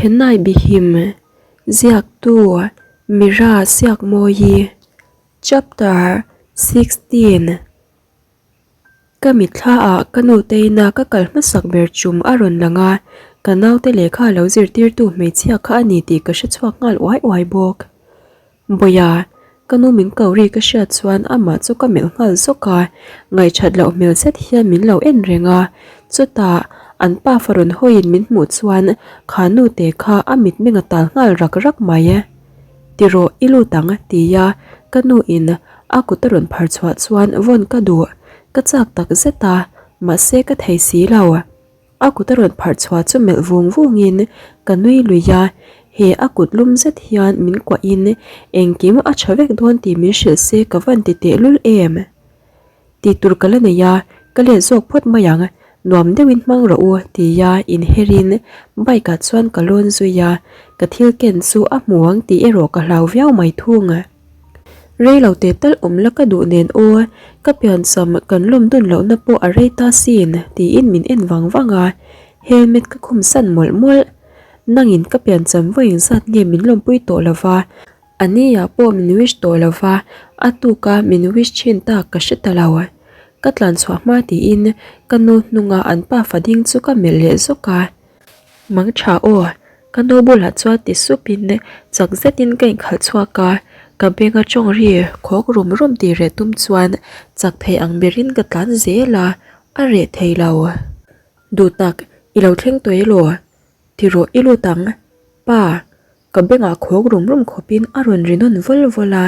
Thenai Bihim, Ziaktu, Mira Siakmawi, Chapter 16 Ka mitthla ah ka nu teina ka kal hmasak ber chum a rawn lang a, ka naute lehkha lo zirtirtu hmeichhia kha a ni tih ka hre chhuak nghal uai uai bawk. Bawia, ka nu min ko ri ka hriat chuan amah chu ka melh nghal zawk a, ngaihthat loh hmel zet hian min lo en reng a, chutah an pa fa rawn hawiin min hmuh chuan kha nu te kha a mitmeng a tal nghal rak rak mai. Ti rawh i lut ang tia ka nu in a kut a rawn phar chhuah chuan vawn ka duh, ka chak tak zet a, mahse ka thei si lo. A kut a rawn pharh chhuah chu melh vung vungin ka nui lui a, he a kut lum zet hian min kuahin engkim a tha vek dawn tih min hrilh se ka van ti tehlul em? Tih tur ka la nei a, ka let zawk phawt mai ang, nuam deuhin hmang rawh u tia inherin bike ah chuan ka lawn zui a, ka thil ken chu a hmu ang tih erawh ka hlau viau mai thung. Rei lo teh tal awm la ka duh nen aw, ka piancham kan lawm dun lohna pawh a rei ta sin tiin min en vang vang a, helmet ka khum san mawlh mawlh. Nangin ka piancham vawi engzat nge min lawmpui tawh lo va, a nia pawh min wish tawh lo va, a tuka min wish thin tak ka hre ta lo. Ka tlan chhuah hma tiin ka nu hnunga an pafa ding chu ka melh leh zawk a. Mang tha aw, ka nu bulah chuan ti supin chak zetin ka inkhalh chhuak a, ka benga tawng ri khawk rum rum tih reh tum chuan chak thei ang berin ka tlan zel a, a reh thei lo. Duh tak, i lo thleng tawh elaw? Ti rawh i lut ang, pa, Ka bengah khawk rum rum khawpin a rawn ri nawn vawl vawl a,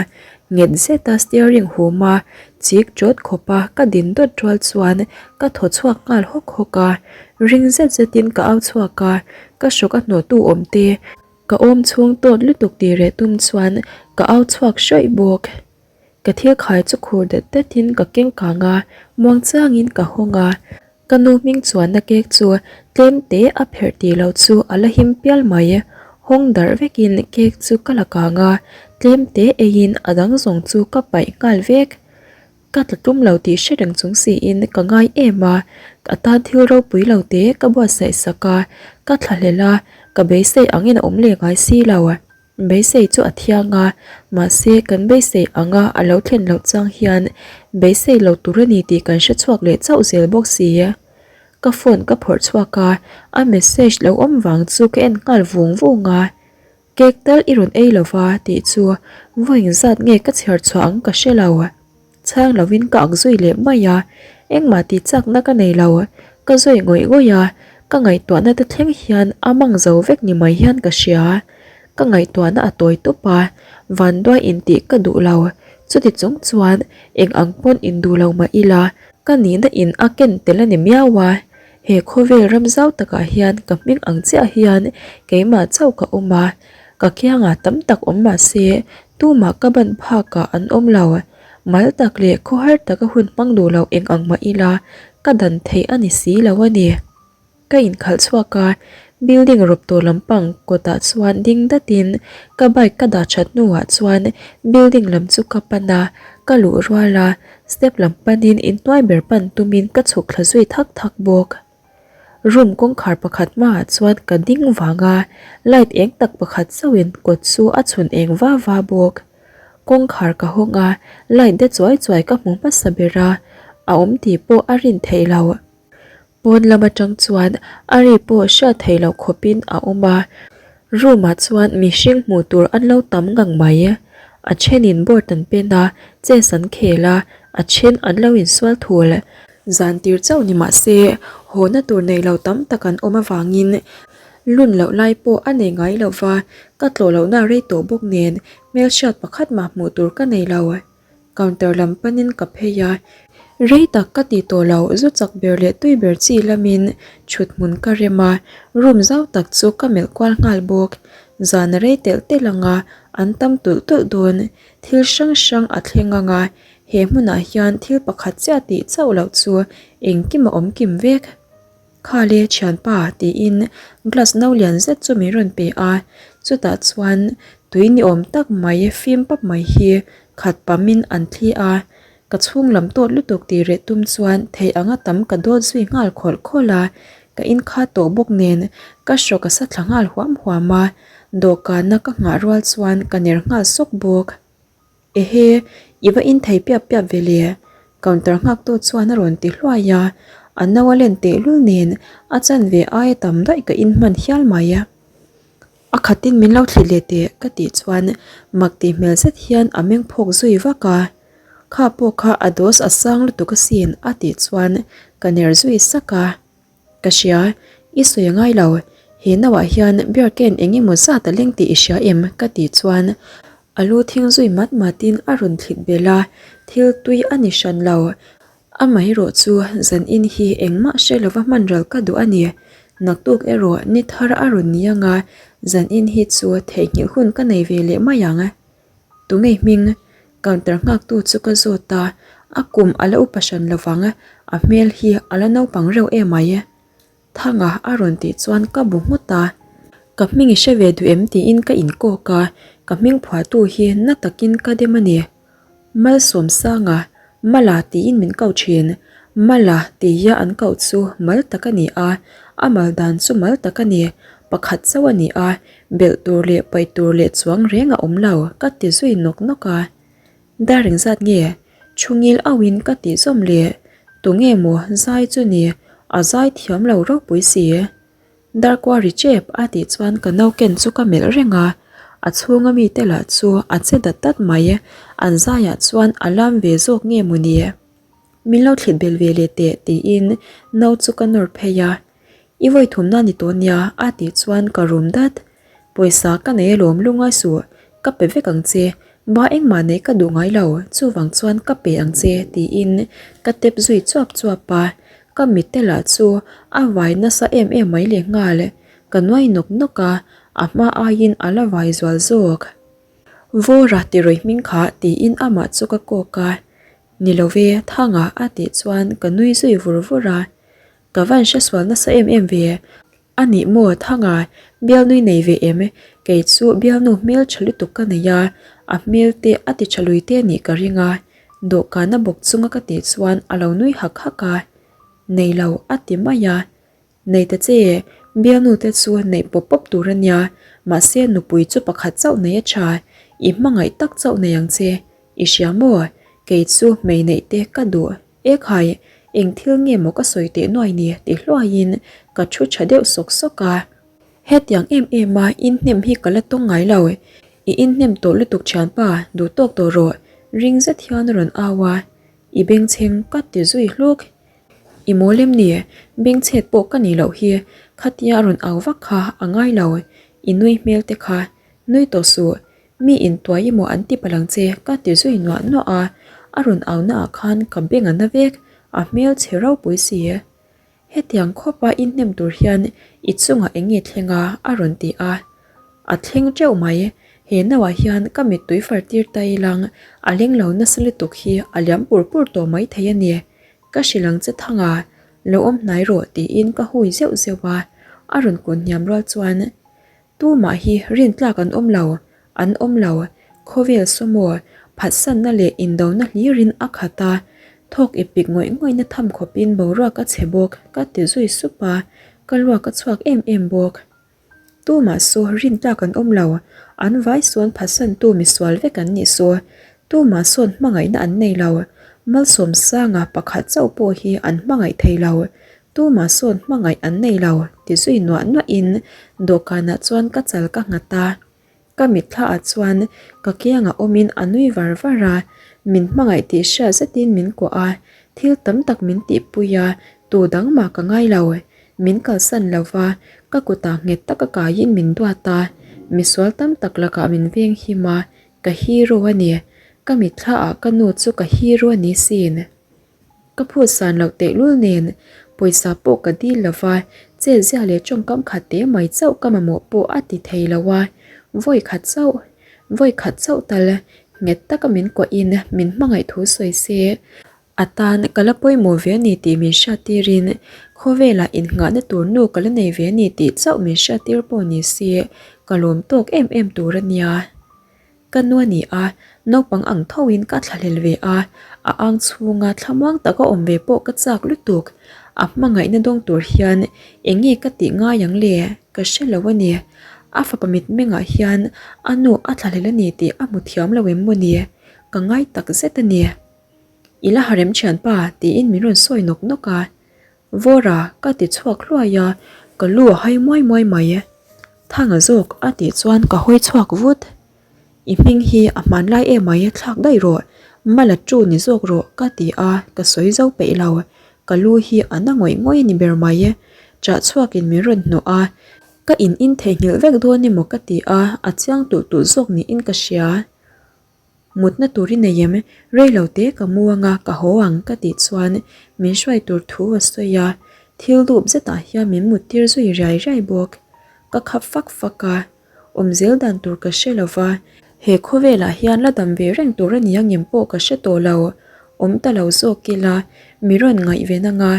nghet zeta steering hum a chik chawt khawpa ka din dawt rual chuan ka thaw chhuak nghal hawk hawk a, ring zet zetin ka au chhuak a, ka hrawk a hnawhtu awm te ka awm chhung tawt lutuk tih reh tum chuan ka au chhuak hrawih bawk. Ka thil khai chu khur dat datin ka keng kang a, muang changin ka hawng a, Ka nu hming chuanna cake chu tlem te a pherh tih loh chu a la him pial mai. Hawng darh vekin cake chu ka la kang a, tlem te eiin a dang zawng chu ka paih nghal vek. Ka tla tum lo tih hre reng chung siin ka ngai em a, a tan thil ropui lo te ka buatsaih sak a, ka thlahlel a, ka beisei angin a awm leh ngai si lo. Beisei chu a thiang a, mahse kan beisei anga a lo thlen loh chang hian beisei lo tur a ni tih kan hre chhuak leh chauh zel bawk si. Ka phone ka phawrh chhuak a, a message lo awm vang chu ka en nghal vung vung a. Cake tal i rawn ei lova tih chu vawiin zat nge ka chhiar chhuah ang ka hre lo. Chhang lovin ka ak zui leh mai a, engmah tih chakna ka nei lo, ka zawi ngawih ngawih a, ka ngaihtuahna te thleng hian a mang zo vek ni mai hian ka hria. Ka ngaihtuahna a tawi tawp a, vanduai intih ka duh lo, chuti chung chuan eng ang pawn induh lo mah ila, ka nihna in a ken tel a ni miau a, he khawvel ram zau takah hian ka hming ang chiah hian keimah chauh ka awm a, ka kiangah tam tak awm mah se tumah ka ban phakah an awm lo. Mal tak leh khawhar taka hun hmang duh loh eng ang mah ila ka dan theih a ni si lo a ni. Ka inkhalh chhuak a, building rawp tawh lampang kawtah chuan ding datin ka bike ka dah that hnuah chuan building lam chu ka pan a, ka luh rual a, step lam panin inhnuai ber pan tumin ka chhuk thla zui thak thak bawk. Room kawngkhar pakhat hmaah chuan ka ding vang a, light eng tak pakhat chauhin kawt chu a chhun eng va va bawk. Kawngkhar ka hawng a, light de chuai chuai ka hmu hmasa ber a, a awm tih pawh a rin theih lo. Pawn lam atang chuan a ri pawh hriat theih loh khawpin a awm a, room ah chuan mihring hmuh tur an lo tam ngang mai. A thenin board an pen a, chess an khel a, a then an lo insual thul. Zan tir chauh ni mah se, hawna tur nei lo tam tak an awm avangin lun loh lai pawh a nei ngai lo va, ka tlawh lohna rei tawh bawk nen hmelhriat pakhat mah hmuh tur ka nei lo. Counter lam panin ka phei a, rei tak ka ti tawh lo, zu chak ber leh tui ber chi lamin thut hmun ka rem a, room zau tak chu ka melh kual nghal bawk. Zan a rei telh telh ang a, an tam tulh tulh dawn, thil hrang hrang a thleng ang a, He hmunah hian thil pakhat chiah tih chauh loh chu engkim a awm kim vek. Kha le thianpa tiin glass no lian zet chu min rawn pe a, chutah chuan tui ni awm tak mai fim pap mai hi khat pamin an thli a, ka chhung lam tawt lutuk tih reh tum chuan theih anga tam ka dawt zui nghal khawlh khawlh a. Ka inkha tawh bawk nen ka hrawk a sa thla nghal huam huam a, dawhkana ka nghah rual chuan ka ner nghal sawk bawk. Ehe, i va in thei piap piap ve le? Counter nghaktu chuan a rawn ti hluai a, a no a len tehlul nen a chanve aia tam daih ka in hman hial mai. A khatin min lo thlit leh teh ka tih chuan mak tih hmel zet hian a meng phawk zui vak a, Kha pawh kha a dose a sang lutuk asin a tih chuan ka ner zui sak a. Ka hria, i sawi a ngai lo, he nauah hian beer can eng emaw zat a leng tih i hria em? ka tih chuan a lu thing zui mat matin a rawn thlit belh a, thil tui a ni hran lo. Amaherawh chu zan in hi engmah hre lova hman ral ka duh a ni. Naktuk erawh ni thar a rawn ni anga zan in hi chu theihnghilh hun ka nei ve leh mai ang. Tunge hming? Counter nghaktu chu ka zawt a, a kum a la upa hran lovang, a hmel hi a la naupang reuh em mai. Thanga a rawn tih chuan ka bu nghut a, Ka hming i hre ve duh em tiin ka inkawk a, ka hming phuahtu hi na takin ka dem a ni. Malsawmsanga, Mala tiin min ko thin. Mala tia an koh chu mal tak a ni a, a mal dan chu mal tak a ni. Pakhat chauh a ni a, belh tur leh paih tur leh chuang reng a awm lo ka ti zui nawk nawk a. Dar engzat nge? Chhungil auhin ka tih zawm leh. Tunge maw zai chu ni? A zai thiam lo ropui si. Darkua ri chep a tih chuan ka nauken chu ka melh reng a, a chhunga mite lah chu a che dat dat mai, an zaiah chuan a lam ve zawk nge maw ni? Min lo thlit bel ve leh teh tiin no chu ka nawr phei a, I vawi thumna ni tawh nia a tih chuan ka rum dat. Pawisa ka nei alawm lungai suh, ka pe vek ang che, ba engmah neih ka duh ngai lo, chuvang chuan ka pe ang che tiin ka tep zui chuap chuap a, ka mitte lah chu a vai nasa em em mai leh nghal, ka nuai nawk nawk a, a hma aiin a la vai zual zawk. Vawra tirawi hming kha tiin amah chu ka kawk a, Ni lo ve, Thanga a tih chuan ka nui zui vur vur a, ka van hresual nasa em em ve. A nih maw Thanga, bialnui nei ve em? Kei chu bialnu hmel tha lutuk ka nei a, a hmel te a ti tha lui te nih ka ring a, dawhkana bawk chunga ka tih chuan a lo nui hak hak a. Nei lo a ti mai a. Nei ta che, bialnu te chu neih pawp pawp tur a nia, mahse nupui chu pakhat chauh nei a tha, i hmangaih tak chauh nei ang che, i hria maw? Kei chu hmei neih te ka duh. Ekhai, eng thil nge maw ka sawi teh nuai ni ti hluaiin ka thu tha deuh sawk sawk a. Hetiang em em a inhnem hi ka la tawng ngai lo. I inhnem tawh lutuk thianpa, duh tawk tawh rawh, ring zet hian a rawn au a. I bengchheng ka ti zui hluk. I mawl em ni? Bengchhet pawh ka nih loh hi, khatia a rawn au vak kha a ngai lo. I nui hmel te kha, nui tawh suh, Mi intuai emaw an ti palh ang che ka ti zui nuah nuah a, a rawn au naah khan ka beng a na vek, a hmel chhe ropui si. Hetiang khawpa inhnem tur hian i chungah eng nge thleng a? a rawn ti a. A thleng teuh mai, he nauah hian ka mittui far tir ta ilang a leng lo nasa lutuk hi a liam pur pur tawh mai thei a ni. Ka hrilh ang che Thanga, lo awm hnai rawh tiin ka hui zeuh zeuh a, a rawn kun hniam rual chuan Tumah hi rintlak an awm lo, an awm lo. Khawvel sumo, phatsanna leh indona hlirin a khat a, thawk i pik ngawih ngawihna tham khawpin boruak a chhe bawk ka ti zui sup a, ka luak a chhuak em em bawk. Tumah saw rintlak an awm lo, an vai sawn phatsantu misual vek an nih saw. Tumah sawn hmangaihna an nei lo, Malsawmsanga pakhat chauh pawh hi an hmangaih thei lo. Tumah sawn hmangaih an nei lo ti zui nuah nuahin dawhkanah chuan ka chal ka nghat a. Ka mitthlaah chuan ka kiangah awmin a nui var var a, min hmangaih tih hriat zetin min kuah a, thil tam tak min tihpui a, tu dang mah ka ngai lo. Min kalsan lo va, ka kutah nghet taka kaiin min duat a, misual tam tak lakah min veng him a, ka hero a ni. Ka mitthlaah ka nu chu ka hero a ni sin. Ka phut san loh tehlul nen pawisa pawh ka dil lo va, chet zia leh tawngkam khat te mai chauh ka mamawh pawh a ti thei lo a, vawi khat chauh, vawi khat chauh tal nghet taka min kuahin min hmangaih thu sawi se, a tan ka la pawimawh ve a ni tih min hriattirin khawvelah innghahna tur nu ka la nei ve a ni tih chauh min hriattir pawh ni se ka lawm tawk em em tur a nia. Ka nu a ni a, naupang ang thoin ka thlahlel ve a, a ang chhunga thlamuang taka awm ve pawh ka chak lutuk. A hmangaihna dawng tur hian eng nge ka tih ngai ang le? Ka hre lo a ni. A fapa mitmengah hian a nu a thlahlel a ni tih a hmu thiam lo em maw ni? Ka ngai tak zet a ni. I la harem thianpa tiin min rawn sawi nawk nawk a. Vawra ka ti chhuak hluai a, ka lu a hai muai muai mai. Thanga zawk a tih chuan ka hawi chhuak vut. I hming hi a hmanlai emai thlak daih rawh, mala tu ni zawk rawh ka ti a, ka sawi zo peih lo. Ka lu hi a na ngawih ngawih a ni ber mai. Chah chhuakin min rawn hnawh a, ka in in theihnghilh vek dawn emaw ka ti a, a chiang tulh tulh zawk niin ka hria. Mutna tur i nei em? Rei lo te ka mu anga ka haw ang ka tih chuan min hruai tur thu a sawi a, thil dup zetah hian min mut tir zui riai riai bawk. Ka khap fak fak a, awm zel dan tur ka hre lo va, he khawvelah hian la dam ve reng tur a ni angem pawh ka hre tawh lo. Awm ta lo zawk ila mi rawn ngaihven anga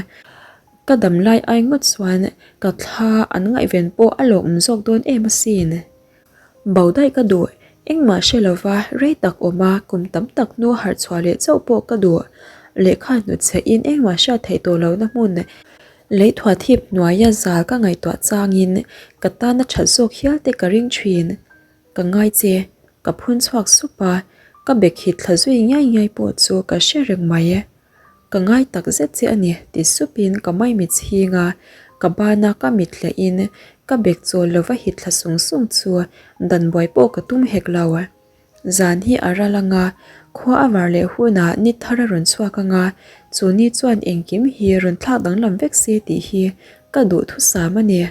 ka dam lai ai ngawt chuan ka thla an ngaihven pawh a lawmawm zawk dawn em asin. Bo daih ka duh, engmah hre lova rei tak awm a, kum tam tak hnu harh chhuah leh chauh pawh ka duh. Lehkha hnutchhe in engmah hriat theih tawh lohna hmun lei thuah thip hnuaia zal ka ngaihtuah changin ka tana that zawk hial te ka ring thin. Ka ngai che, ka phun chhuak sup a, ka bek hit thla zui ngiai ngiai pawh chu ka hre reng mai. Ka ngai tak zet che a ni, ti supin ka maimit chhing a, ka bana ka mit hlehin ka bek chawl lova hit thla sung sung chu dan buai pawh ka tum hek lo. Zan hi a ral ang a, khua a var leh hunah ni thar a rawn chhuak ang a, chu ni chuan engkim hi rawn thlak danglam vek se tih hi ka duhthusam a ni.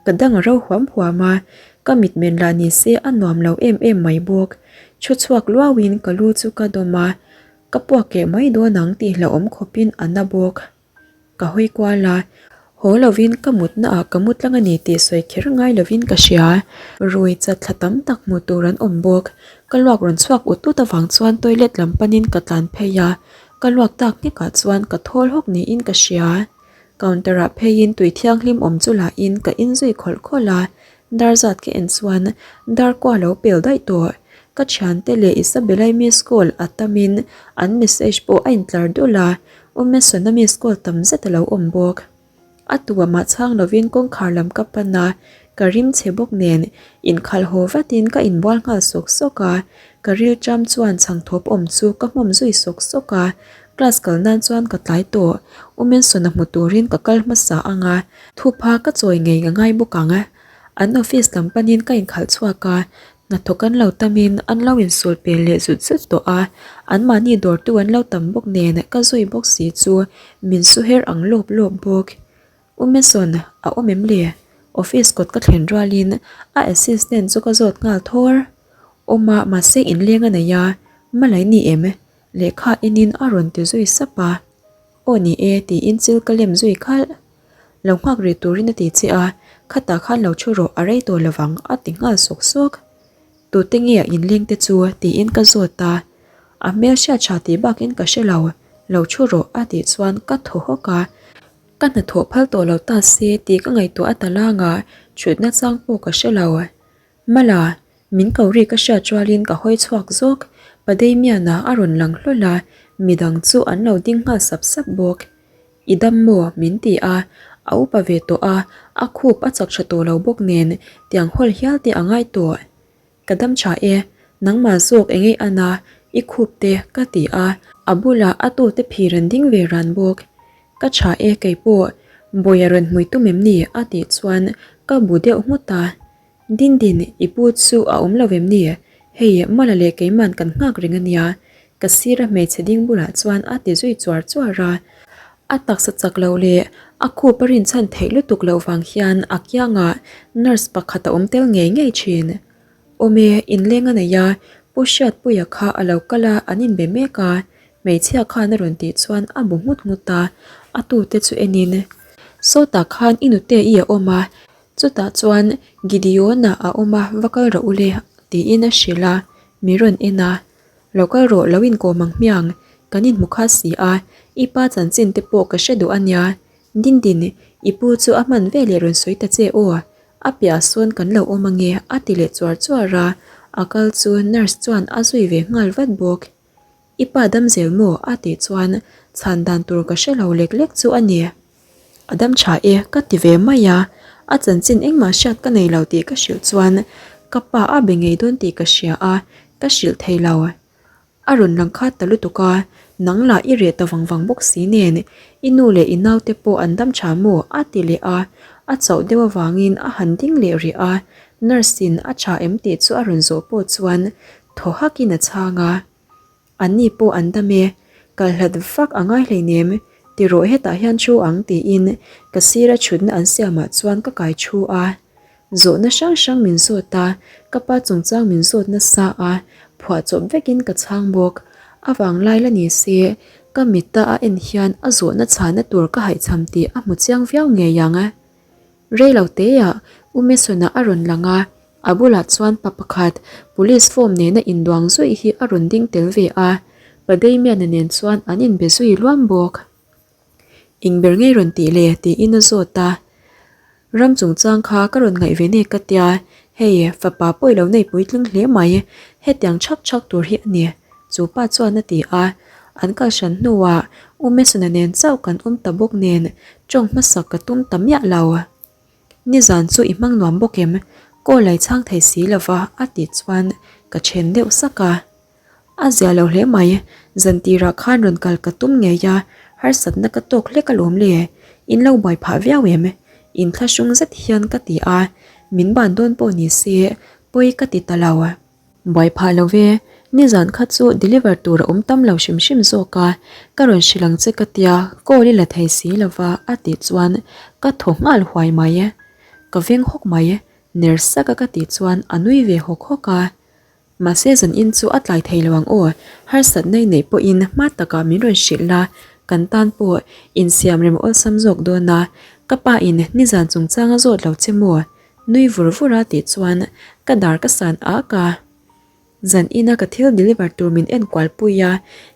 Ka dang a ro huam huam a, ka mitmen lah ni se a nuam lo em em mai bawk. Thu chhuak luauin ka lu chu ka dawm a, ka puak keh mai dawn ang tih hlauhawm khawpin a na bawk. Ka hawi kual a, haw lovin ka mutna ah ka mu tlang a ni tih sawi kher ngai lovin ka hria. Rui chat thla tam tak hmuh tur an awm bawk. Ka luak rawn chhuak ut ut avang chuan toilet lam panin ka tlan phei a, ka luak tak nghekah chuan ka thawl hawk niin ka hria. Counter ah pheiin tui thianghlim awm chu lah in ka in zui khawlh khawlh a, dar zat ka en chuan dar kua lo pel daih tawh. Ka thiante leh Isabella-i miss call a tam in an message pawh a intlar dul a, U Mason-a miss call tam zet a lo awm bawk. A tua mah chhang lovin kawngkhar lam ka pan a, ka rim chhe bawk nen inkhalh haw vatin ka inbual nghal sawk sawk a, ka rilṭam chuan chhangthawp awm chu ka hmawm zui sawk sawk a, Class kal nan chuan ka tlai tawh. U Manson-a hmu turin ka kal hmasa ang a, thupha ka chawi ngei ka ngai bawk ang. An office lam panin ka inkhalh chhuak a, hnathawk an lo tamin an lo insul pel leh zut zut tawh a, anmahni dawrtu an lo tam bawk nen ka zui bawk si chu min su her ang lawp lawp bawk. U Mason, a awm em le? Office kawt ka thlen rualin a assistant chu ka zawt nghal thawr. Awm a, mahse inleng a nei a, Malai ni em? Lehkha enin a rawn ti zui sap a, Aw ni e tiin chil ka lem zui khalh. Lo nghak rih turin a ti che a, khatah khan lo thu rawh a rei tawh lovang a ti nghal sawk sawk. Tute nge a inleng te chu tiin ka zawt a, a hmel hriat tha tih bakin ka hre lo, lo thu rawh a tih chuan ka thaw hawk a, ka hnathawh phal tawh lo ta se tih ka ngaihtuah a ta langa thutna chang pawh ka hre lo. Mala, min ko ri ka hriat rualin ka hawi chhuak zawk, Pa Damian-a a rawn lang hlawl a, midang chu an lo ding nghal sap sap bawk. I dam maw? min ti a, a upa ve tawh a, a khup a chak tha tawh lo bawk nen tiang hawl hial te a ngai tawh. Ka dam tha e, nangmah zawk eng ei an a, i khup te ka ti a, a bulah a tute phir an ding ve ran bawk. Ka tha e keipawh, Bawia rawn hmui tum em ni? a tih chuan ka bu deuh nghut a. Dindin, i pu chu a awm lo em ni? Hei, Mala leh keiman kan nghak reng a nia. Ka sira hmeichhe ding bulah chuan a ti zui chuar chuar a. A taksa chak loh leh a khup a rinchhan theih lutuk loh vang hian a kiangah nurse pakhat a awm tel ngei ngei thin. Awm e, inleng a nei a, Pu Hriatpuia kha a lo kal a, an inbe mek a. Hmeichhia khan a rawn tih chuan a bu nghut nghut a, a tute chu enin, Sawtah khan i nute i a awm a, Chutah chuan Gideon-a a awm a, va kal rawh u le, tiin a hrilh a, mi rawn en a. Lo kal rawh, lo inkawm ang hmiang, kan inhmu kha si a, i pa chanchin te pawh ka hre duh a nia. Dindin, i pu chu a hman veleh rawn sawi ta che aw, a piah sawn kan lo awm ange, a ti leh chuar chuar a, a kal chu nurse chuan a zui ve nghal vat bawk. I pa dam zel maw? a tih chuan chhan dan tur ka hre lo lek lek chu a ni. A dam tha e ka ti ve mai a, a chanchin engmah hriat ka nei lo tih ka hrilh chuan ka pa a be ngei dawn tih ka hria a, ka hrilh thei lo. A rawn lang khat ta lutuk a, nang lah i reh ta vang vang bawk si nen, i nu leh i naute pawh an dam tha maw? a ti leh a, a chauh deuh avangin a han ding leh rih a, nurse in a tha em tih chu a rawn zawh pawh chuan thaw hakin a chhang a. Anni pawh an dam e, kal hlat vak a ngai hleinem, ti rawh hetah hian thu ang tiin ka sira thutna an siamah chuan ka kai thu a. Zawhna hrang hrang min zawt a, ka pa chungchang min zawt nasa a, phuahchawp vekin ka chhang bawk. A vanglai la ni se, ka mitta a en hian a zawhna chhana tur ka haihchham tih a hmu chiang viau ngei ang. Rei lo teah U Mason-a a rawn lang a, a bulah chuan pa pakhat police form nena induang zuih hi a rawn ding tel ve a, Pa Damian-a nen chuan an inbe zui luam bawk. Eng ber ngei rawn tih le? tiin a zawt a. Ram chungchang kha ka rawn ngaih ve nek ka tia, hei fapa pawh i lo nei puitling hle mai, hetiang chhak chhak tur hi a ni, chu pa chuan a ti a. An kal hran hnuah U Mason-a nen chauh kan awm ta bawk nen tawng hmasak ka tum ta miah lo. Nizan chu i hmang nuam bawk em? Call a i chhang thei si lova a tih chuan ka then deuh sak a. A zia lo hle mai, zan tirah khan rawn kal ka tum ngei a, harsatna ka tawk hlek alawm le, in lo buai phah viau em? Inthlahrung zet hian ka ti a, min ban dawn pawh ni se pawi ka ti ta lo. Buai phah lo ve, nizan kha chu deliver tur a awm tam lo hrim hrim zawk a, ka rawn hrilh ang che ka tia, call i la thei si lo va a tih chuan ka thaw nghal huai mai. Ka veng hawk mai, ner sak a ka tih chuan a nui ve hawk hawk a. Mahse zan in chu a tlai thei lo ang aw, harsatna i neih pawhin hma takah min rawn hrilh la, kan tan pawh insiam rem awlsam zawk dawn a, ka pa in nizan chungchang a zawt lo che maw? Nui vur vur a tih chuan ka dar ka san ak a. Zan ina ka thil deliver tur min en kual pui a,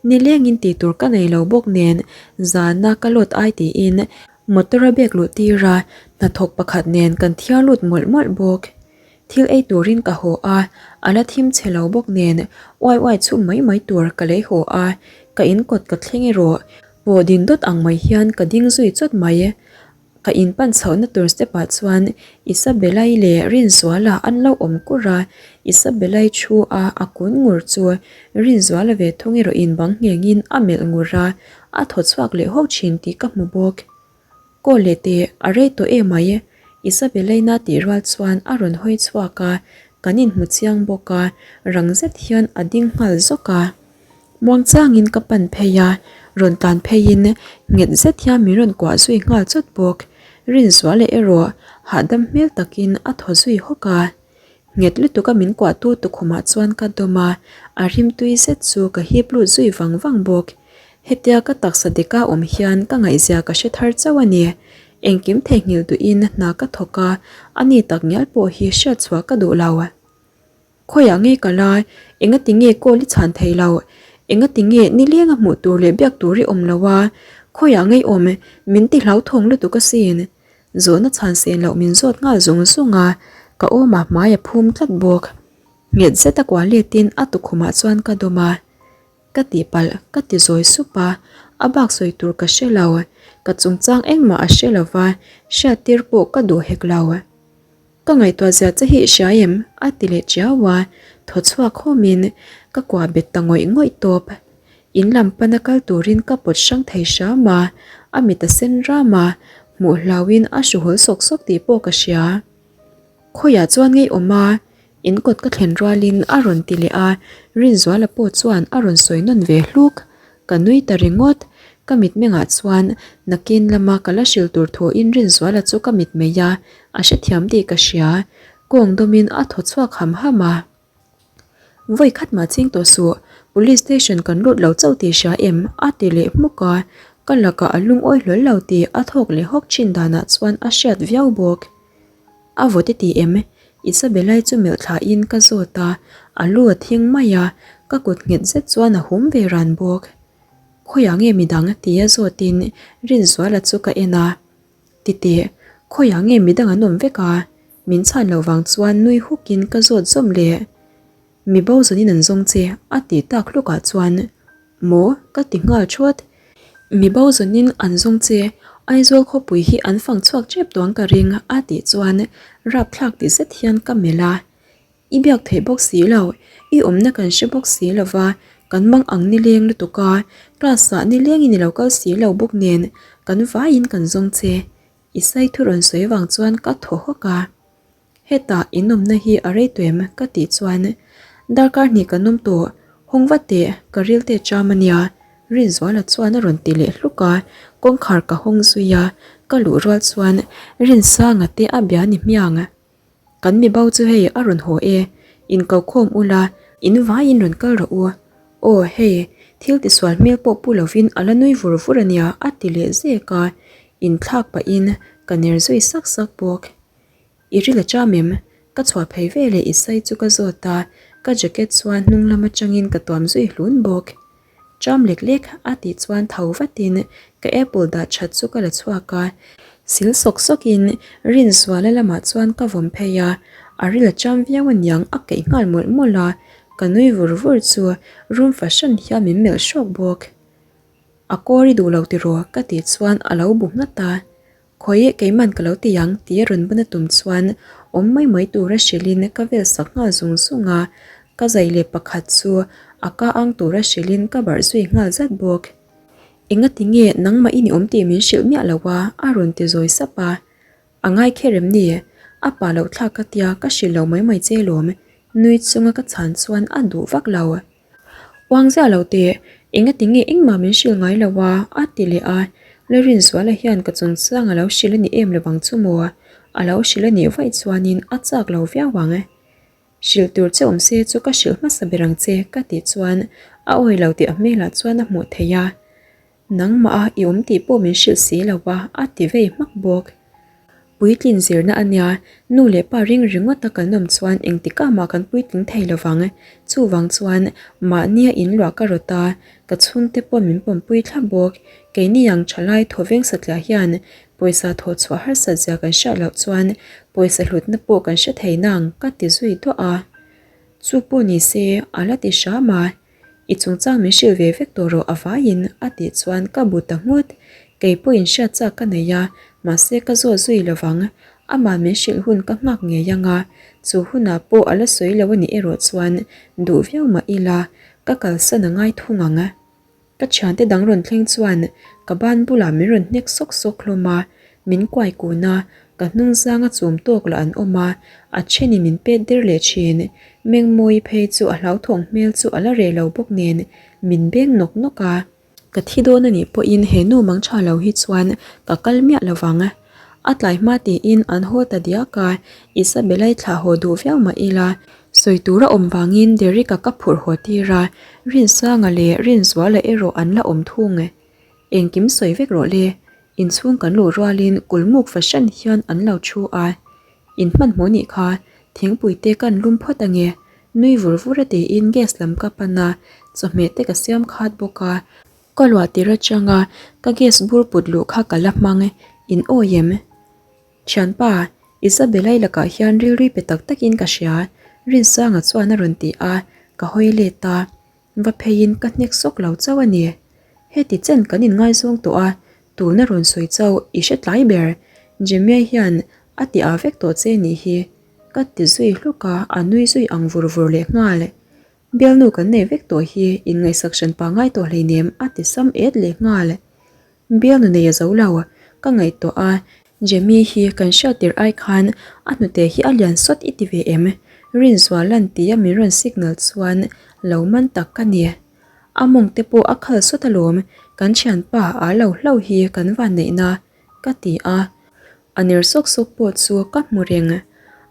nilengin tih tur ka nei lo bawk nen zana ka load ai tiin motor a bag luh tir a, hnathawk pakhat nen kan thiar lut mawlh mawlh bawk. Thil ei turin ka haw a, a la thim chhe lo bawk nen uai uai chhum mai mai tur ka lei haw a, ka in kawt ka thleng erawh pawh din dawt ang mai hian ka ding zui chawt mai. Ka in pan chhohna tur step ah chuan Isabella-i leh Rinzuala an lo awm kur a, Isabella-i thu a a kun ngur chu Rinzuala ve thung erawh in bang nghengin a melh ngur a, a thaw chhuak leh hawk thin tih ka hmu bawk. Call leh teh, a rei tawh em mai? Isabella-ina tih rual chuan a rawn hawi chhuak a, kan inhmu chiang bawk a, rang zet hian a ding nghal zawk a. Muangchangin ka pan phei a, rawn tlan pheiin nghet zet hian min rawn kuah zui nghal chawt bawk. Rinzuala erawh hahdam hmel takin a thaw zui hawk a. Nghet lutuk a min kuahtu tukhumah chuan ka dawm a, a rimtui zet chu ka hip lut zui vang vang bawk. Hetia ka taksa dika awm hian ka ngaihzia ka hre thar chauh a ni. Engkim theihnghilh duhin hna ka thawk a, a ni tak ngial pawh hi hriatchhuah ka duh lo. Khawiah nge ka la? Engati nge call i chhan thei lo? Engati nge nileng a hmuh tur leh biak tur i awm lo a? Khawiah ngei awm? Min ti hlauthawng lutuk asin. Zawhna chhan sen loh min zawt nghal zung zung a, ka awmah hmai a phum tlat bawk. Nghet zet a kuah letin a tukhumah chuan ka dawm a. Ka tihpalh, ka ti zawi sup a, a bak sawi tur ka hre lo. Ka chungchang engmah a hre lo va, hriattir pawh ka duh hek lo. Ka ngaihtuah zia che hi i hria em? a ti leh chiau a, thaw chhuak hawmin ka kuah bet ta ngawih ngawih tawp. In lam pana kal turin ka pawt hrang thei hram a, a mit a sen ram a, hmuh hlauhin a hru hawl sawk sawk tih pawh ka hria. Khawiah chuan ngei awm a, in kawt ka thlen rualin a rawn ti leh a, Rinzuala pawh chuan a rawn sawi nawn ve hluk. Ka nui ta ringawt, ka mitmengah chuan nakin lama ka la hrilh tur thuin Rinzuala chu ka mitmei a, a hrethiam tih ka hria. Kawng dawmin a thaw chhuak ham ham a. Vawi khat mah ching tawh suh, Police station kan lut lo chauh tih hria em? a ti leh hmuk a, ka lakah a lungawi hlawl lo tih a thawk leh hawk thin danah chuan a hriat viau bawk. A vawt i ti em? Isabella-i chu melh thlahin ka zawt a, a lu a thing mai a, ka kut nghet zet chuan a hum ve ran bawk. Khawiah nge midang? tia zawtin Rinzuala chu ka en a. Titeh, khawiah nge midang an awm vek a? Min chhan loh vang chuan nui hukin ka zawt zawm leh. Mi bo zawnin an zawng che a tih tak hlukah chuan Maw? ka ti nghal thuat. Mi bo zawnin an zawng che, Aizawl khawpui hi an fang chhuak tep tuang ka ring a tih chuan rapthlak ti zet hian ka melh a. I biak theih bawk si lo, i awmna kan hre bawk si lo va, kan mang ang nileng lutuk a, class ah nilengin i lo kal si lo bawk nen kan vaiin kan zawng che. I sai thu rawn sawi vang chuan ka thaw hawk a. Hetah in awmna hi a rei tuem ka tih chuan darkar hnih kan awm tawh, hawng va teh ka ril te cham a nia Rinzuala chuan a rawn ti leh hluk a, kawngkhar ka hawng zui a, ka luh rual chuan Rinsanga te a bia ni hmiang. Kan mi bo chu hei a rawn haw e, in ko khawm ula, in vaiin rawn kal rawh u. Aw hei, thil tisual hmel pawh pu lovin a la nui vur vur a nia a ti leh zek a, inthlak pahin ka ner zui sak sak bawk. I ril a cham em? Ka chhuah phei ve leh i sai chu ka zawt a, ka jacket chuan hnung lam atangin ka tuam zui hlun bawk. Cham lek lek a tih chuan tho vatin ka apple dah that chu ka la chhuak a, sil sawk sawkin Rinzuala lamah chuan ka vawm phei a, a ril a cham viau aniang a keih nghal mawlh mawlh a, ka nui vur vur chu room fahran hian min melh hrawk bawk. A kawr i duh lo tiraw? ka tih chuan a lo bu nghat a. Khawi keiman ka lo ti ang tia rawn bun a tum chuan awm mai mai tura hrilhin ka vel sak nghal zung zung a, ka zai leh pakhat chu a ka ang tura hrilhin ka barh zui nghal zat bawk. Engati nge nangmah i ni awm tih min hrilh miah lo a? a rawn ti zawi sap a. A ngai kher em ni? A pa loh thlak ka tia ka hrilh lo mai mai che lawm nui chunga ka chhan chuan a duh vak lo. Uang ziah lo teh, engati nge engmah min hrilh ngai lo a? a ti leh a. Lalrinzuala hian ka chungchang a lo hrilh a ni em lo vang chu maw? A lo hrilh a nih vaih chuanin a chak lo viau ang. Hrilh tur che awm se chu ka hrilh hmasa ber ang che ka tih chuan a awi lo tih a hmelah chuan a hmuh theih a. Nangmah a i awm tih pawh min hrilh si lo a, a ti vei hmak bawk. Puitlin zirna a nia, nu leh pa ring ringawt a kan awm chuan engtikah mah kan puitling thei lo vang. Chuvang chuan mahnia inluah ka rawt a, ka chhungte pawh min pawmpui thlap bawk. Keini ang thalai thawveng satliah hian pawisa thawhchhuah harsat zia kan hriat loh chuan pawisa hlutna pawh kan hre thei nang ka ti zui duah a. Chu pawh ni se a la ti hram a. I chungchang min hrilh ve vek tawh rawh a vaiin a tih chuan ka bu ta nghut. Kei pawhin hriat chak ka nei a, mahse ka zawt zui lo vang. Amah min hrilh hun ka nghak ngei ang a, chu hunah pawh a la sawi lo a nih erawh chuan duh viau mah ila ka kalsan a ngai thung ang. Ka thiante dang rawn thleng chuan ka ban bulah min rawn hnek sawk sawk hlawm a, min kuai kun a, ka hnung zanga chum tawk lah an awm a, a thenin min pet der leh thin. Mengmawii phei chu a hlauthawng hmel chu a la reh lo bawk nen min beng nawk nawk a. Ka thi dawn a nih pawhin he nu mang tha lo hi chuan ka kal miah lo vang. A tlai hma tiin an haw ta diak a, Isabella-i thlah haw duh viau mah ila, sawi tur a awm vangin Derek-a ka phurh haw tir a, Rinsanga leh Rinzuala erawh an la awm thung. Engkim sawi vek rawh le, inchhung kan luh rualin kulmuk fahran hian an lo thu a, In hmanhmawh nih kha, thingpui te kan lum phawt ange, nui vur vur a tiin gas lam ka pan a, chawhmeh te ka siam khat bawk a. Ka luah tir atanga ka gas bur put luh kha ka la hmang in awi em? Thianpa, Isabella-i lakah hian rilrui pe tak takin ka hria, Rinsanga chuan a rawn ti a, ka hawi let a, va pheiin ka hnek sawk lo chauh a ni. Heti chen kan inngaizawng tawh a, tuna rawn sawi chauh i hre tlai ber, Jemia hian a ti ah vek tawh che nih hi, ka ti zui hluk a, a nui zui ang vur vur leh nghal. Bialnu kan nei vek tawh hi inngaihsak hran pangngai tawh hleinem a ti sam et leh nghal. Bialnu nei a zo lo, ka ngaihtuah a, Jemmy hi kan hriat tirh ai khan a hnute hi a lian sawt i ti ve em? Rinzuala'n tia min rawn signal chuan lo man tak ka ni. A mawng te pawh a khal sawt alawm, kan thianpa a lo hlo hi kan vanneihna ka ti a. A ner sawk sawk pawh chu ka hmu reng.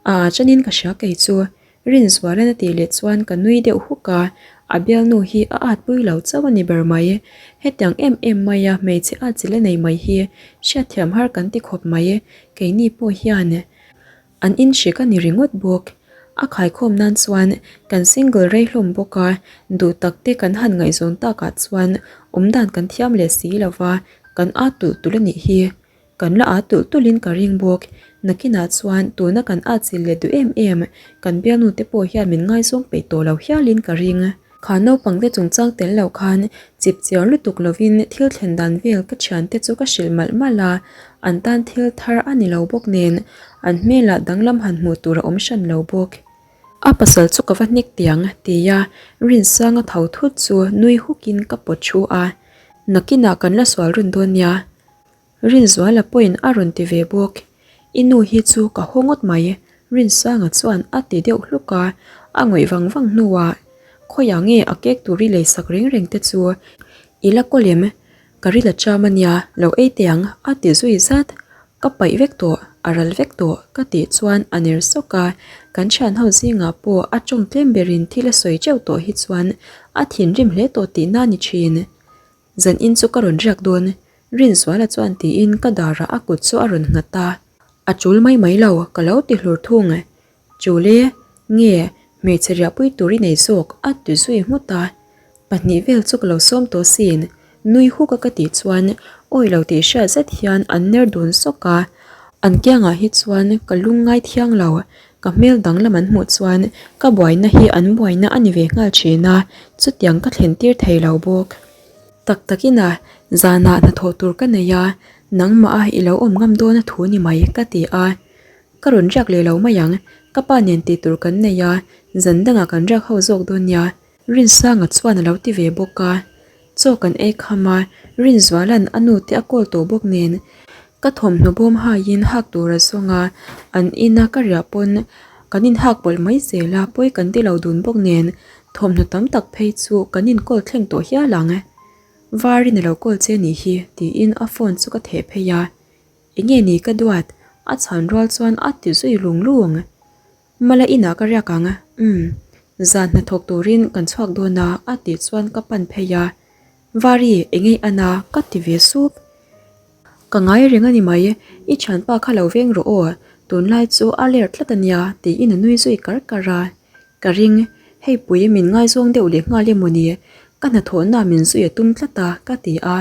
A a chanin ka hria kei chu. Rinzuala'n a tih leh chuan ka nui deuh huk a, a bialnu hi a at pui lo chauh a ni ber mai. Hetiang em em maia hmeichhe at zil a nei mai hi hriatthiam har kan ti khawp mai. Keini pawh hian an inhrik a ni ringawt bawk. A khaikhawm nan chuan kan single rei hlawm bawk a, duh tak te kan han ngaihzawn takah chuan awmdan kan thiam leh si lo va, kan at tulh tulh a nih hi. Kan la at tulh tulhin ka ring bawk. Nakinah chuan tuna kan at chil leh duh em em, kan bialnu te pawh hian min ngaizawng peih tawh lo hialin ka ring. Kha naupangte chungchang tel lo khan chip chiar lutuk lovin thil thlen dan vel ka thiante chu ka hrilh malh malh a, an tan thil thar a ni lo bawk nen an hmelah danglam han hmuh tur a awm hran lo bawk. A pasal chu ka va hnek tiang tia Rinsanga tho thut chu nui hukin ka pawt thu a, nakinah kan la sual run dawn nia. Rinzuala pawhin a rawn ti ve bawk. I nu hi chu ka haw ngawt mai, Rinsanga chuan a ti deuh hluk a, a ngawih vang vang hnuah, Khawiah nge a kek tur i leisak reng reng te chu i la kawl em? Ka ril a cham a nia, lo ei teh ang, a ti zui zat. Ka paih vek tawh, a ral vek tawh, ka tih chuan a ner sawk a, kan thianho zingah pawh a tawng tlem berin thil a sawi teuh tawh hi chuan a thinrim hle tawh tihna a ni thin. Zan in chu ka rawn riak dawn, Rinzuala chuan tiin ka darah a kut chu a rawn nghat a. A chul mai mai lo, ka lo ti hlur thung. Chul e, nge hmeichhe riahpui tur i nei zawk a ti zui nghut a. Pahnih vel chu ka lo sawm tawh sin, nui huk a ka tih chuan awi lo tih hriat zet hian an ner dun sawk a. An kiangah hi chuan ka lung ngai thiang lo, ka hmel danglam an hmuh chuan ka buaina hi an buaina a ni ve nghal thin a, chutiang ka thlen tir thei lo bawk. Tak takin a, zanah hnathawh tur ka nei a, nangmah a i lo awm ngam dawn a thu ni mai ka ti a. Ka rawn riak leh lo mai ang, ka pa nen tih tur kan nei a, zan dangah kan riak ho zawk dawn nia. Rinsanga chuan a lo ti ve bawk a, chaw kan ei kham a, Rinzuala'n a nu te a kawl tawh bawk nen ka thawmhnaw bawm haiin hak tur a zawng a, an ina ka riah pawn kan inhak pawlh mai zel a, pawi kan ti lo dun bawk nen thawmhnaw tam tak phei chu kan inkawl thleng tawh hial ang. Varin a lo kawl che nih hi tiin a phone chu ka theh phei a, Enge ni ka duat? A chhan rual chuan a ti zui lung lung. Mala inah ka riak ang, umm, zan hnathawk turin kan chhuak dawn a a tih chuan ka pan phei a. Vari, eng ei an a? ka ti ve sup. Ka ngai reng a ni mai, i thianpa kha lo veng rawh aw, tunlai chu a ler tlat a nia tiin a nui zui kar kar a. Ka ring, hei pui min ngaizawng deuh leh nghal emaw ni, ka hnathawhna min zui a tum tlat a ka ti a,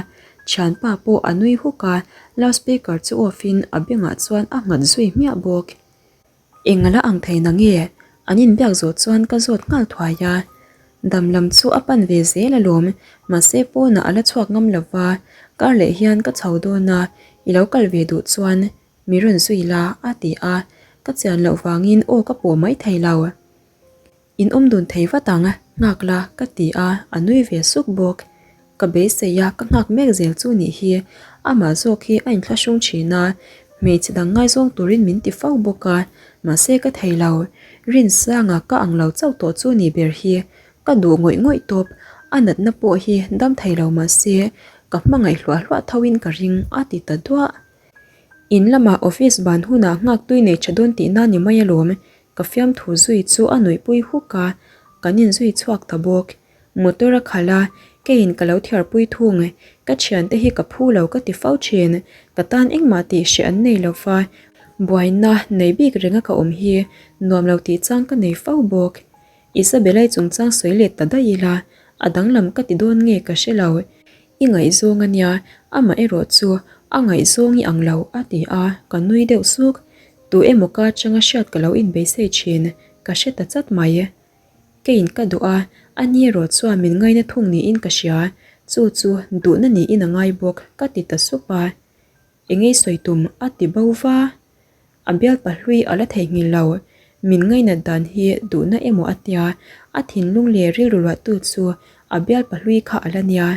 thianpa pawh a nui huk a, loudspeaker chu off in a bengah chuan a nghat zui hmiah bawk. Eng ala ang thei na nge? An inbiak zawh chuan ka zawt nghal thuai a. Dam lam chu a pan ve zel alawm, mahse pawnah a la chhuak ngam lo va, kar leh hian ka chho dawn a, i lo kal ve duh chuan mi rawn zui la a ti a, ka chian loh vangin aw ka pawh mai thei lo. In awm dun thei vat ang, nghak la, ka ti a, a nui ve suk bawk. Ka beisei a, ka nghak mek zel chu nih hi. Amah zawk hi a inthlahrung thin a, hmeichhe dang ngaizawng turin min ti fo bawk a, mahse ka thei lo. Rinsanga ka ang lo chauh tawh chu nih ber hi. Ka duh ngawih ngawih tawp, a natna pawh hi dam thei lo mahse ka hmangaih hluah hluah tho in ka ring, a ti ta duah. In lamah office ban hunah nghak tui nei tha dawn tihna ni mai alawm, Ka fiamthu zui chu a nuihpui huk a, kan inzui chhuak ta bawk. Motor a khalh a, keiin ka lo thiarpui thung. Ka thiante hi ka phu lo ka ti fo thin. Ka tan engmah tih hreh an nei lo va, buaina nei bik renga ka awm hi nuam lo tih chang ka nei fo bawk. Isabella-i chungchang sawi let ta daih ila, a danglam ka ti dawn nge ka hre lo. I ngaihzawng a nia, amah erawh chu a ngaihzawng i ang lo a ti a, ka nui deuh suk. Tu emaw ka atanga hriat ka lo inbeisei thin, ka hre ta chat mai. Keiin ka duh a, a ni erawh chuan min ngaina thung niin ka hria, chu chu duhna niin a ngai bawk ka ti ta sup a. Engei sawi tum a ti bo va. A bialpa hlui a la theihnghilh lo, min ngainat dan hi duhna emaw a tia, a thinlung leh rilru luahtu chu a bialpa hlui kha a la nia.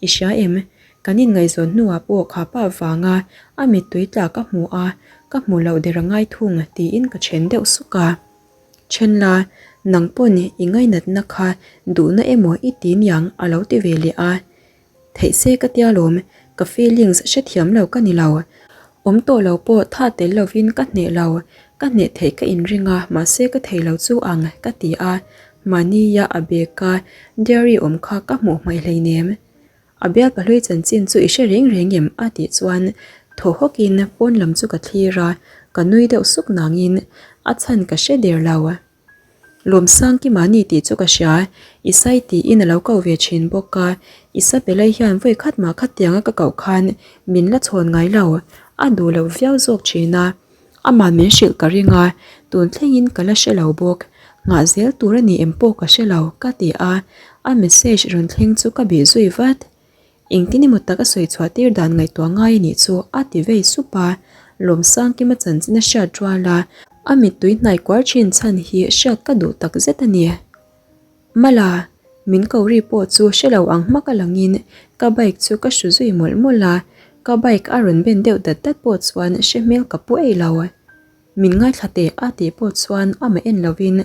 I hria em? Kan inngaihzawn hnuah pawh kha pa vanga a mittui tla ka hmu a, ka hmu loh der a ngai thung tiin ka then deuh suk a. Then la, nang pawn i ngainatna kha duhna emaw i ti niang a lo ti ve leh a. Theih se ka tia lawm, ka feelings hrethiam lo ka ni lo. Awm tawh lo pawh tha tel lovin ka hneh lo, ka hneh theih ka inring a mahse ka thei lo chu ang ka ti a, mahnia a bag a diary awm kha ka hmuh hmaih hleinem. A bial pahlui chanchin chu i hre reng reng em? a tih chuan thaw hawkin pawn lam chu ka thlir a, ka nui deuh suk nangin a chhan ka hre der lo. Lawmsang ki mahni tih chu ka hria, Isai tiin a lo ko ve thin bawk a, Isabella-i hian vawi khat mah khatianga ka koh khan min la chhawn ngai lo, a duh loh viau zawk thin a. Amah min hrilh ka ring a, tun thlengin ka la hre lo bawk. Nghah zel tur a ni em pawh ka hre lo, ka ti a. A message rawn thleng chu ka bih zui vat. Engtin emaw tak a sawi chhuah tir dan ngaihtuah ngai a nih chu a ti vei sup a. Lawmsangkima chanchin a hriat rual a, a mittui hnai kuar thin chhan hi hriat ka duh tak zet a ni. Mala, min ko ri pawh chu hre lo ang hmak a langin ka bike chu ka hru zui mawlh mawlh a, ka bike a rawn ben deuh dat dat pawh chuan hre hmel ka pu eih lo. Min ngaithla teh a tih pawh chuan amah en lovin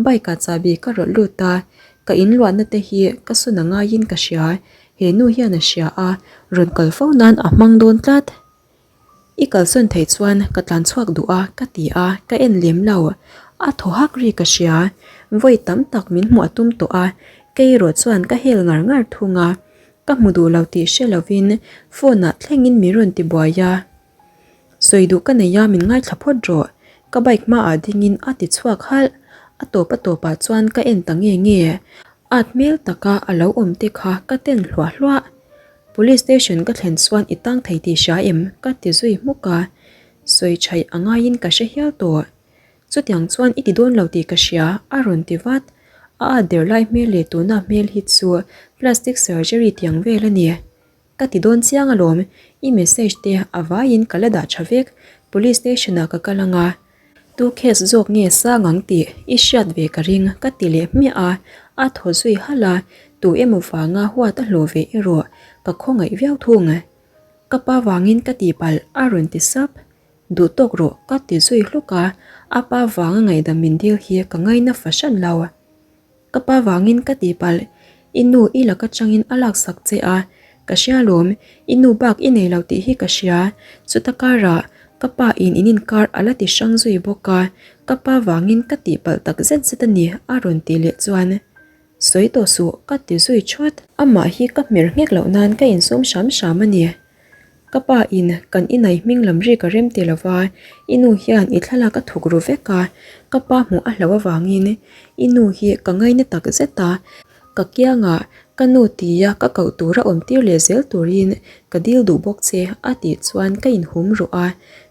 bike ah chahbi ka rawlh lut a, ka inluahna te hi ka sawn a ngaiin ka hria, he nu hian a hria a, rawn kal fo nan a hmang dawn tlat. I kalsawn theih chuan ka tlan chhuak duh a ka ti a, ka en lem lo. A thaw hak ri ka hria, vawi tam tak min hmuh a tum tawh a, kei erawh chuan ka hel ngar ngar thung a, ka hmu duh lo tih hre lovin phone ah thlengin min rawn ti buai a. Sawi duh ka nei a min ngaithla phawt rawh, ka bike hmaah dingin a ti chhuak halh. A tawp a tawpah chuan ka en ta nge nge. At hmel taka a lo awm te kha ka ten hluah hluah. Police station ka thlen chuan i tang thei tih hria em? ka ti zui hmuk a, sawi thaih a ngaiin ka hre hial tawh. Chutiang chuan i ti dawn lo tih ka hria, a rawn ti vat. A at der lai hmel leh tuna hmel hi chu plastic surgery tiang vel a ni. Ka ti dawn chiang alawm, i message te a vaiin ka la dah tha vek, police station ah ka kal anga, tu case zawk nge sang ang tih i hriat ve ka ring ka ti leh hmiah a, a thaw zui halh a, tu emaw vanga huat a hlawh ve erawh ka khawngaih viau thung. Ka pa vangin ka tihpalh a rawn ti sap, duh tawk rawh ka ti zui hluk a, a pa vanga ngaihdam min dil hi ka ngaina fahran lo. Ka pa vangin ka tihpalh, i nu i lak atangin a laksak che a, ka hria lawm, i nu bak i nei lo tih hi ka hria, chuta karah ka pa in in inkar a la ti hrang zui bawk a, ka pa vangin ka tihpalh tak zet zet a ni a rawn tih leh chuan sawi tawh suh ka ti zui thawt. Amah hi ka hmer nghek loh nan ka insum hram hram a ni. Ka pa in kan inai hming lam ri ka rem ti lova, i nu hian i thlalak a thuk ru vek a, ka pa hmuh a hlauh avangin i nu hi ka ngaina tak zet a, ka kiangah ka nu tia ka koh tura awm tir leh zel turin ka dil duh bawk che a tih chuan ka inhum ruh a,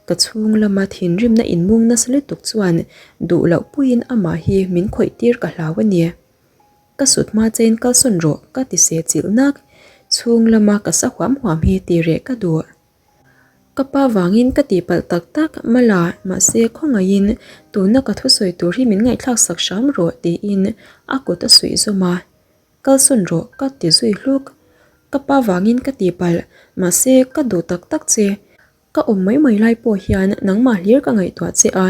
ka chhung lama thinrimna inmung nasa lutuk chuan duh loh puiin amah hi min khawih tir ka hlau a ni. Ka sut hma chein kalsawn rawh ka ti se chilh nak. Chhung lama ka sa huam huam hi ti reh ka duh. Ka pa vangin ka tihpalh tak tak mala mahse khawngaihin tuna ka thusawi tur hi min ngaihthlak sak hram rawh tiin a kut a suih zawm a. Kalsawn rawh ka ti zui hluk. Ka pa vangin ka tihpalh mahse ka duh tak tak che. Ka awm mai mai lai pawh hian nangmah hlir ka ngaihtuah che a,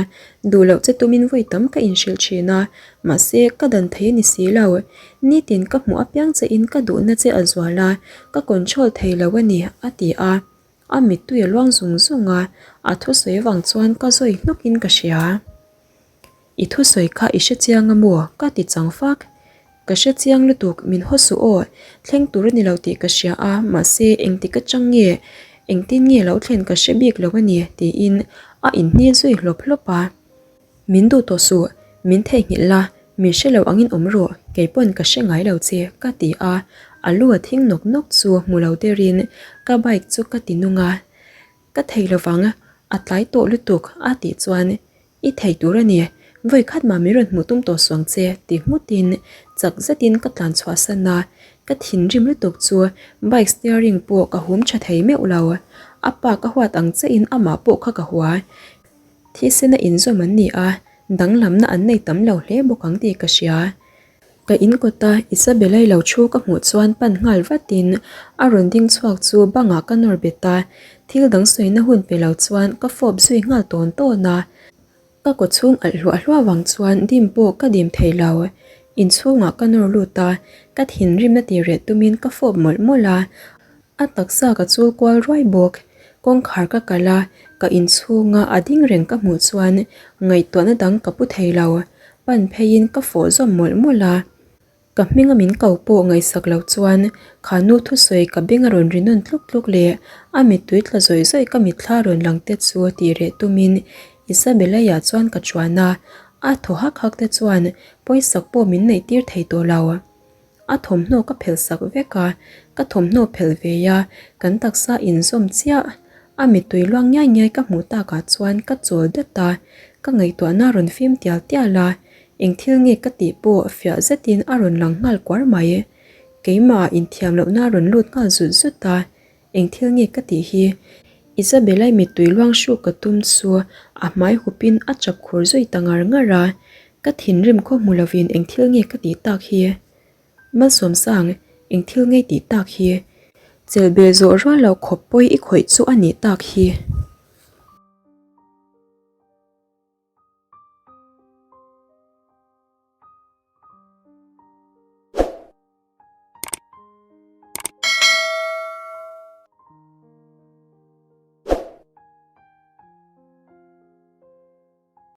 duh loh che tumin vawi tam ka inhrilh thin a, mahse ka dan thei a ni si lo. Nitin ka hmuh apiang che in ka duhna che a zual a, ka control thei lo a ni, a ti a. A mittui a luang zung zung a, a thusawi avang chuan ka zawi hnawkin ka hria. I thusawi kha i hre chiang a maw? Ka ti chang fak. Ka hre chiang lutuk, min haw suh aw. Thleng tur a ni lo tih ka hria a, mahse engtik atang nge, engtin nge lo thlen ka hre bik lo a ni, tiin a inhni zui hlawp hlawp a. Min duh tawh suh, min theihnghilh la, min hre lo angin awm rawh, kei pawn ka hre ngai lo che, ka ti a. A lu a thing nawk nawk chu hmu lo derin ka bike chu ka ti nung a. Ka thei lovang, a tlai tawh lutuk, a tih chuan I thei tur a ni, vawi khat mah min rawn hmuh tum tawh suang che ti nghutin chak zetin ka tlan chhuah san a, ka thinrim lutuk chu bike steering pawh ka hum tha thei meuh lo. A pa ka huat ang chiahin amah pawh kha ka hua. Thisena inzawm an ni a, danglamna an nei tam lo hle bawk ang tih ka hria. Ka in kawta Isabella i lo thu ka hmuh chuan pan nghal vatin a rawn ding chhuak chu bangah ka nawr bet a, thil dang sawina hun pe lo chuan ka fawp zui nghal tawn tawn a. Ka kaw chhung alh hluah hluah vang chuan dim pawh ka dim thei lo. Inchhungah ka nawr lut a, ka thinrimna ti reh tumin ka fawp mawlh mawlh a, a taksa ka chul kual ruai bawk. Kawngkhar ka kal a, ka inchhunga a ding reng ka hmuh chuan ngaihtuahna dang ka pu thei lo. Pan pheiin ka fawh zawm mawlh mawlh a. Ka hminga min ko pawh ngaihsak lo chuan kha nu thusawi ka beng a rawn ri nawn tluk tluk leh a mittui tla zawih zawih ka mitthla rawn lang te chu tih reh tumin Isabella-i chuan ka chuan a, a thaw hak hak te chuan pawisak pawh min neih tir thei tawh lo. A thawmhnaw ka phelh sak vek a, ka thawmhnaw phelh ve a, kan taksa inzawm chiah. A mittui luang ngiai ngiai ka hmuh takah chuan ka chawl dat a, ka ngaihtuahna rawn fim tial tial a, eng thil nge ka tih pawh fiah zetin a rawn lang nghal kuar mai. Keimah inthiam lohna a rawn lut nghal zut zut a, eng thil nge ka tih hi? Isabella-i mittui luang hruk ka tum chu a hmai hupin a chap khur zui ta ngar ngar a, ka thinrim khaw hmu lovin eng thil nge ka tih tak hi? Malsawmsang, eng thil ngei tih tak hi? Chelhbeh zawh rual lo khawp pawi i khawih chu a nih tak hi.